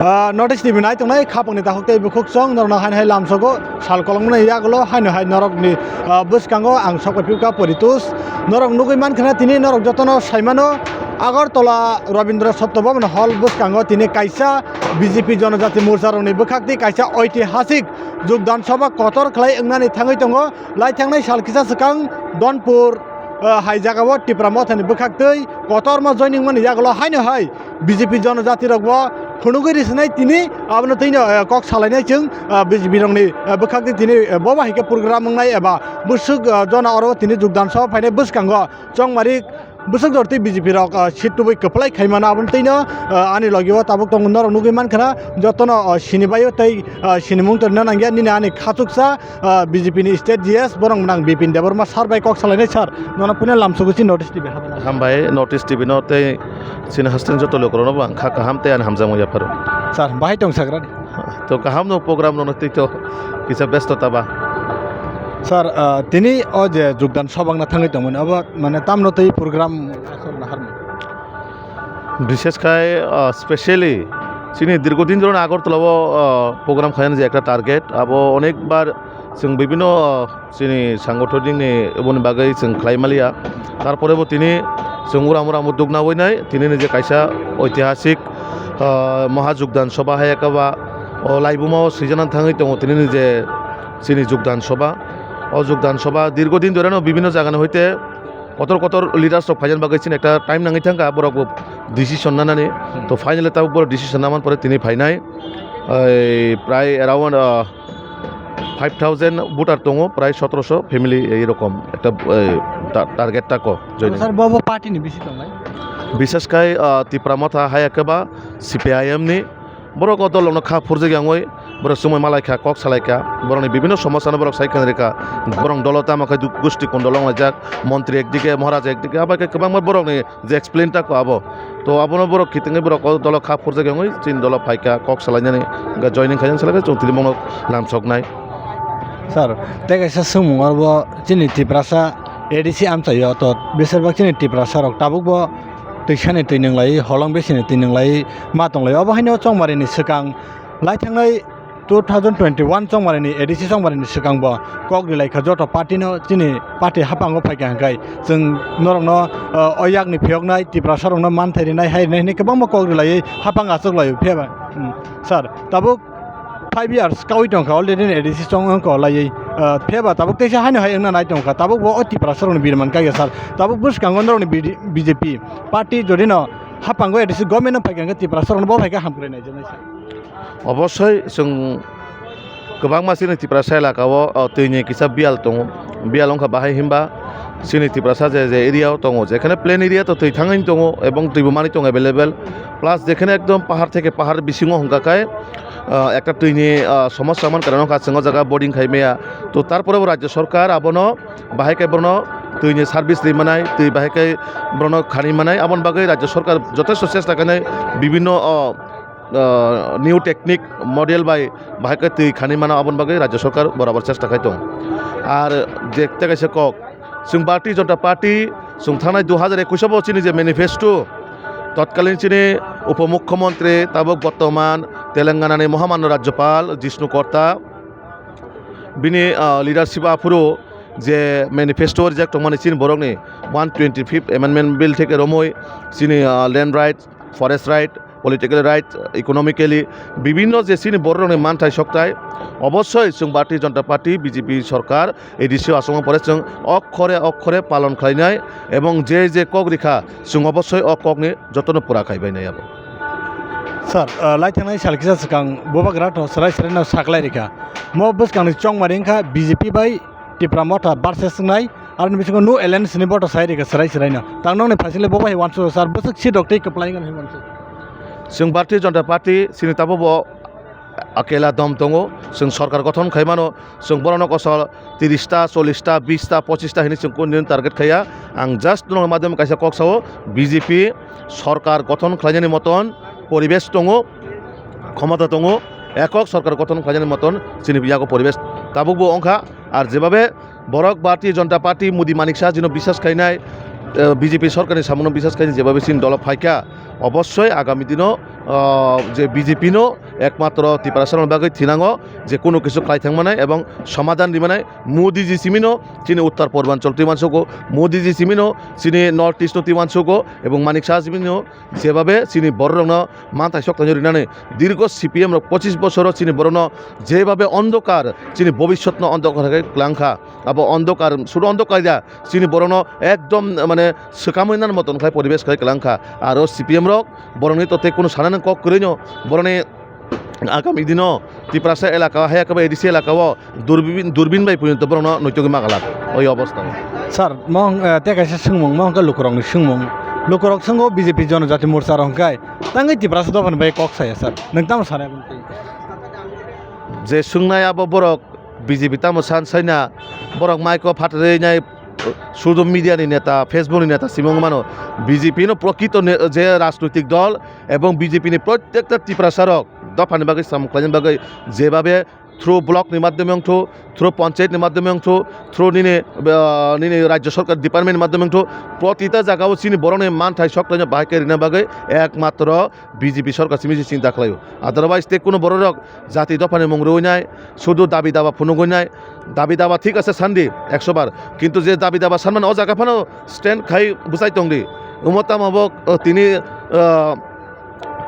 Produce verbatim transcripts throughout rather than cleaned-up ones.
Ah, North East T V nai tongnai khapangni takhuk tei bukhuk chwng norokno haino hai lamsogo sal kolokmani yagulo haino hai norokni, ah, bwskango ang sok pai phiyokha Poritus. Norok nugwi mankha na tini norok jotono saimano Agartala Rabindra Satya Bhavan Hall bwskango tini kaisa B J P Jonojati Morcha rokni bwkhak tei kaisa oitihasik Jogdan Sabha kotor khlai wngnani thangwi tongo. Lai thangnai sal kisa swkang Donpur, ah, hai jagao Tipra Mothani bwkhak tei kotorma joining mani yagulo haino hai B J P Jonojati rokbo phunugwi risinai tini abono twino, eh, kok salainai chwng, ah, B J P rokni, eh, bwkhak tei tini, eh, bobo hai khe program wngnai eba bwswk, ah, jona oro tini Jogdan Sabha phainai bwskango Chongmari bwswk jor tei B J P rok, ah, seat tubui kwplai khaimano aboni twino, ah, ani logio tabuk tongo norok nugwi mankha na jotono, ah, sinibaio tei, ah, sinimung torina nangya nini ani khachuksa, ah, B J P ni state G S borok nang Bipin Debbarma sir bai kok salainai sir nono puina lamsogo si North East T V habana. Hambai North East T V no tei chini hasteni joto lokorokno bo ang kha kaham tei ani hamjakmung yapharo. Sir, bahai tong sagrani? To kaham no program no tei to kisa besto taba. Sir, ah, tini o je Jogdan Sabha wngna thangwi tongmani, obo mane tamno tei program aswk naharmani? Bishesh khai, ah, specially chini dirghodin dhori Agartala o, ah, program khainani je ekta target, abo onekbar chwng bibhinno, ah, chini sangothonini oboni bagwi chwng khlai maliya. Tarpore bo tini chwng uram uram uddog nawi nai, tini ni je kaisa oitihasik, ah, Maha Jogdan Sabha hai ekaba o laibuma o swijana thangwi tongo tini ni je chini Jogdan Sabha. O Jogdan Sabha dirghodin dhoreno bibhinno jagani hoite kotor kotor leaders rok phaina bagwi chini ekta time nangwi thangkha borok bo decision nanani. Hmm. To finally tabuk borok decision naman pore tini phainai. Ei, prai around, ah, five thousand voter tongo, prai sotoroso family ei rokom ekta, ei, ta-, target tako joining. Sir, bo bo party ni bisi tongnai? Bishesh khai, ah, Tipra Motha hai ekeba C P I M ni borok o dol rokno kha phurjak yangwi borok chumui malai kha, kok salai kha, borokni bibhinno somosa no borok sai khna rikha, borok dolo tamo khe du-, gusti kondolo wng laijak, montri ekdike, maharaj ekdike, abai khe kwbangma borokni je explain tako abo. To abono borok kitingwi borok o dolo kha phurjak wngwi chini dolo phaikha kok salainani, hwnkhe joining khainani salai khe chwng tini bono lamsoknai. Sir, tei kaisa swngmung oro bo chini Tiprasa A D C amchaio to beshirbak chini Tiprasa rok tabukbo twisani twi nwnglai, holong besini twi nwnglai ma tonglai. Obo haino chongmari ni swkang lai thangnai two thousand twenty-one chongmari ni A D C chongmari ni swkang bo kok rilai kha joto party no chini party hapang o phaikha hwnkhe chwng norok no, uh, o yak ni phiyok nai Tiprasa rok no manthai rinai hai rinai hinwi kwbangma kok rilaiwi hapang achuk laio phiya ba, hmm, sir tabuk five years kaui tong kha already ni A D C chong wng kha laiwi, uh, phiya ba tabuk teisa haino hai wngna nai tong kha tabuk bo o Tiprasa rok ni birman kaiya sir tabuk bwskango norok ni B D, B J P party jodi no hapang o A D C government no phaikha hwnkhe Tiprasa rok no bo phaikha hamkrai nai jwnai sir. Obossoi chwng kwbangma chini Tiprasa elaka o, o, twi ni kisa biyal tongo. Biyal wngkha bahai hinba chini Tiprasa je, je area o tongo, jekhane plain area to twi thangwi tongo ebong twi bo manwi tongo available. Plus jekhane ekdom pahar theke pahar bisingo hwnkha khai, ah, ekta twi ni, ah, somosya man kwrwng wngkha, chwng o jaga boarding khai maya. To tarpore bo Rajya Sarkar abono bahai khe bono twi ni service ri manai, twi bahai khe bono khani manai, aboni bagwi Rajya Sarkar jotesto chesta khainai bibhinno, o, ah, new technique model bai bahai khe twi khani mano, aboni bagwi Rajya Sarkar borabor chesta khai tong. Ar je tei kaisa kok, chwng Bharatiya Janata Party chwng thangnai dui hajar ekush o bo chini je manifesto, totkalin chini Upomukhyamantri, tabuk bortoman Telangana ni Mohamanyo Rajyapal Jishnu Korta, bini, ah, leadership aphuru je manifesto rijak tongmani chini borokni one twenty fifth Amendment Bill theke romwi chini, ah, land right, forest right, political right, economically bibhinno je chini bororokni manthai sokthai, obossoi chwng Bharatiya Janata Party, B J P sorkar, A D C o achukma pore chwng okhore okhore palon khlainai ebong je je kok rikha chwng obossoi o kokni jotono pura khaibainai abo. Sir, uh, lai thangnai sal kisa swkang bubagra to chwrai chwraino saklai rikha. Mo bwskangni chongmari wngkha B J P bai Tipra Motha versus wngnai, aroni bisingo no alliance ni boto sai rikha chwrai chwraino. Tang nokni phaisingli bo bai wansuk sir bwswk seat rok tei kwplai wngkha hinwi wansuk. Chwng Bharatiya Janata Party chini tabukbo akela dom tongo, chwng sorkar gothon khai mano, chwng borokno kosol tiris ta, chollish ta, bish ta, pochish ta hinwi chwng kunu target khaiya. Ang just norokni madhyome kaisa kok sao, B J P sorkar gothon khlainani moton poribesh tongo, khomota tongo, ekok sorkar gothon khlainani moton chini yago poribesh tabukbo wngkha. Ar jebabe borok Bharatiya Janata Party, Modi Manik Shah jino biswas khainai, eh, B J P sorkarni samungo biswas khainai, jebabe chini dolo phaikha, Obossoi agami dino, ah, je B J P no ekmatro Tiprasa rokni bagwi thinango je kuno kisu khlai thang manai ebong somadhan ri manai. Modi ji simi no chini Uttar Purbanchal twi mansugo, Modi ji simi no chini North East no twi mansugo ebong Manik Saha simi no jebabe chini borok rokno manthai sok thaino rinani dirgo C P M rok pochis bosoro chini borokno jebabe ondokar chini bobiswtno ondokar khe kwlangkha. Abo ondokar, sudu ondokar ya, chini borokno ekdom, mane, swkamwi nani moton khlai poribesh khlai kwlangkha. Aro C P M rok borokni to tei kunu sanani kok kwrwino, borokni agami dino Tiprasa elaka, haya khe A D C elaka o durbin, durbin bai puinto borokno noitogwi magalak oi obostha o. Sir, mong, eh, tei kaisa swngmung, mong khe lukurokni swngmung. Lukurok swngo B J P Jonojati Morcha rok hwnkhe tangwi Tiprasa dophani bai kok saya, sir. Nwng tamo sanai aboni twi? Je swngnai abo borok B J P tamo san saina, borok mic o phatharwi nai, sudu media ni neta, Facebook ni neta simi wng mano. B J P no prokrito ne-, je rajnoitik dol ebong B J P ni prottekta Tiprasa rok dophani bagwi samung khlaina bagwi jebabe through block ni madhyome wngthu, through panchayat ni madhyome wngthu, through nini, ah, nini rajya sarkar department ni madhyome wngthu, protita jaga o chini borok ni manthai sok tongya bahai khe rina bagwi ekmatro B J P sarkar simi se chinta khlaio. Otherwise tei kuno borok rok jati dophani mung rwinai, sudu dabi daba phunugwinai, dabi daba thik ase sandi ekso bar, kintu je dabi daba sanmani o jaga phano stand khai bwchai tongdi. Omo tamo bo, o, tini, o,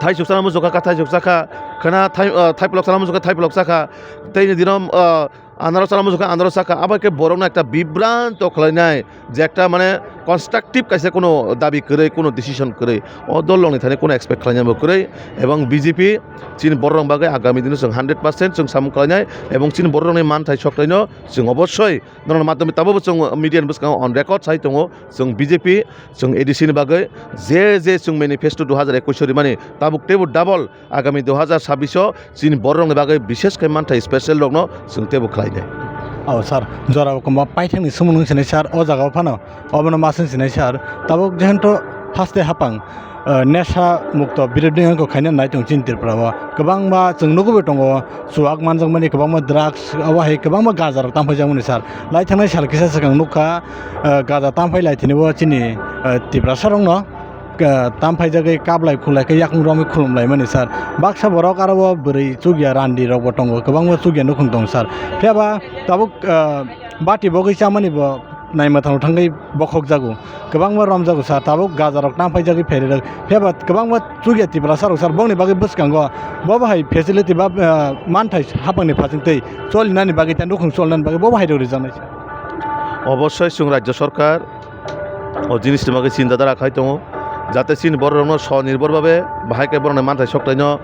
thaisuk sana muchukha, kha thaisuk chakha, khana thai, o, thaipilok sana muchukha, thaipilok chakha, teini dino, o, anaro sana muchukha, anaro chakha, abo khe borokno ekta bibranto khlainai. Je ekta mane constructive kaisa kuno dabi kwrwi, kuno decision kwrwi, o dol rokni thani kuno expect khlainani bo kwrwi, ebong B J P chini borok rok bagwi agami dino chwng hundred percent chwng samung khlainai, ebong chini borok rokni manthai sokthai no chwng obossoi norok madhyome tabukbo chwng media ni bwskango on record sai tongo, chwng B J P chwng A D C ni bagwi je je chwng manifesto dui hajar ekwis o rimani tabuk teibo double agami dui hajar chabbish o chini borok rokni bagwi bishesh khe manthai special rokno chwng teibo khlainai. O sir, jora o kwma paithakni swngmung wng sinai sir, o jaga o phano obono ma swng sinai sir. Tabuk jehetu haste hapang, eh, nesha mukto birodhi wngkha khaina nai tongo chini Tripura o. Kwbangma chwng nugwi tongo, chuwak manjakmani kwbangma drugs, obo hai kwbangma gaja rok tangphai jakmani sir. Lai thangnai sal kisa swkang nukha, eh, gaja tangphai lai tini bo chini, eh, Tiprasa rokno. Ka-, tamphaijakgwi kablai khulai khe yakung romwi khulumlaimani sir. Baksa borok aro o bwrwi chukya randi rokbo tongo, kwbangma chukya nukhung tongo sir. Phiya ba tabuk, ah, bati bogwi chamani bo naimwthangno thangwi bokhokjago, kwbangma romjago sir. Tabuk gaja rok tamphaijagwi phairwrwk, phiya ba kwbangma chukya Tiprasa rok sir, bongni bagwi bwskango bo bahai facility ba, ah, manthai hapangni phasingtwi cholinani bagwi tei nukhung cholinani bagwi bo bahai rok rijaknai sir. Obossoi chwng Rajya Sarkar o jinisni bagwi chinta dhara khai tongo, jate chini borok rokno sonirbor babe bahai khe borokni manthai soktaino,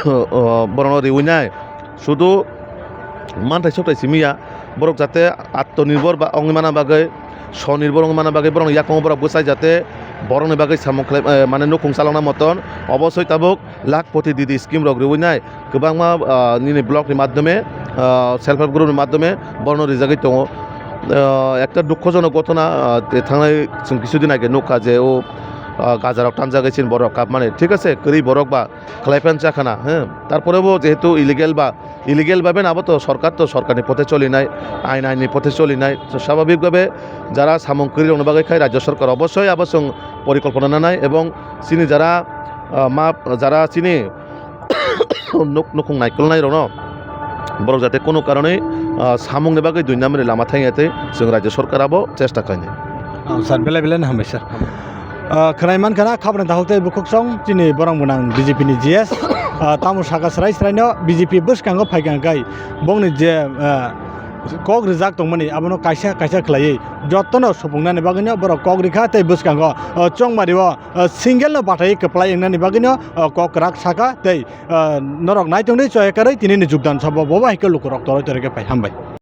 o, borokno riwi nai. Sudu manthai soktai simi ya, borok jate atmonirbor ba wngwi mana bagwi, sonirbor wngwi mana bagwi borokni yakungo borok bwchai jate borokni bagwi samung khlai, eh, mane nukhung chalokna moton obossoi tabuk Lakhpati Didi scheme rok riwi nai, kwbangma, ah, nini block ni madhyome, ah, self help group ni madhyome borokno rijagwi tongo. Ah, ekta dukhojonok ghotona, ah, thangnai chwng kisudin age nukha je o, ah, gaja rok tanjagwi chini borok kapmani, thik ase, kwrwi borok ba khlai phan chakhana, he, tarpore bo jehetu illegal ba, illegal babe abo to sorkar to sorkarni pothe cholinai, ain ainni pothe cholinai, to swabhabik babe jara samung kwrwi rokni bagwi khai Rajya Sarkar obossoi abo chwng porikolpona nanai ebong chini jara, ah, ma, jara chini nuk-, nukhung naikolnai rokno borok jate kunu karonwi, ah, samungni bagwi dui number ni lama thangya tei chwng Rajya Sarkar abo chesta khlainai. Oh, sir, belai belai no hambai, sir. Ah, khwnai mankha na, khabra dakhok tei bukhuk song chini borok mwnang B J P ni G S, ah, tamo saka srai srai no B J P bwskango phaikha kai bongni je, ah, kok rijak tongmani abono kaisa kaisa khlaiwi jotono supungnani bagwino borok kok rikha tei bwskango, ah, chongmari o, ah, single no bathai kwplai wngnani bagwino, ah, kok kwrak saka tei, ah, norok naitongdi choya karwi tinini jukdan sabo bo bai khe lukurok toroi toroi khe phai hambai.